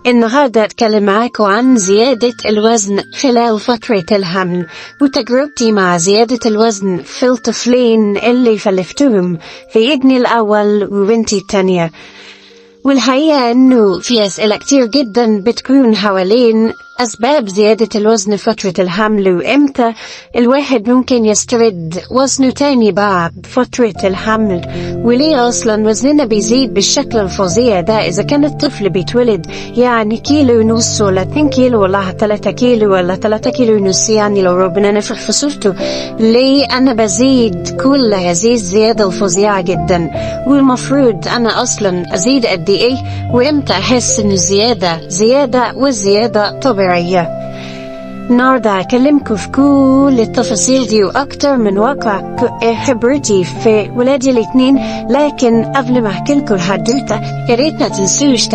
النهاردة أتكلم معاكم عن زيادة الوزن خلال فترة الحمل وتجربتي مع زيادة الوزن في الطفلين اللي خلفتهم، في ابني الأول وبنتي التانية. والحقيقة إنه في أسئلة كتير جدا بتكون حوالين أسباب زيادة الوزن فترة الحمل، وإمتى الواحد ممكن يسترد وزنه تاني بعد فترة الحمل، وليه أصلا وزننا بيزيد بالشكل الفظيع ده إذا كان الطفل بيتولد يعني 1.5 كيلو ولا 2 كيلو ولا 3 كيلو ولا 3.5 كيلو، يعني لو ربنا نفخ في صورته ليه أنا بزيد كل هذه الزيادة الفظيعة جدا؟ والمفروض أنا أصلا أزيد قد إيه؟ وإمتى أحس إن الزيادة زيادة والزيادة طبيعية؟ النهاردة هكلمكم في كل التفاصيل دي وأكتر من واقع خبرتي في ولادي الاتنين، لكن قبل ما أحكي لكم الحدوتة يا ريت ما تنسوش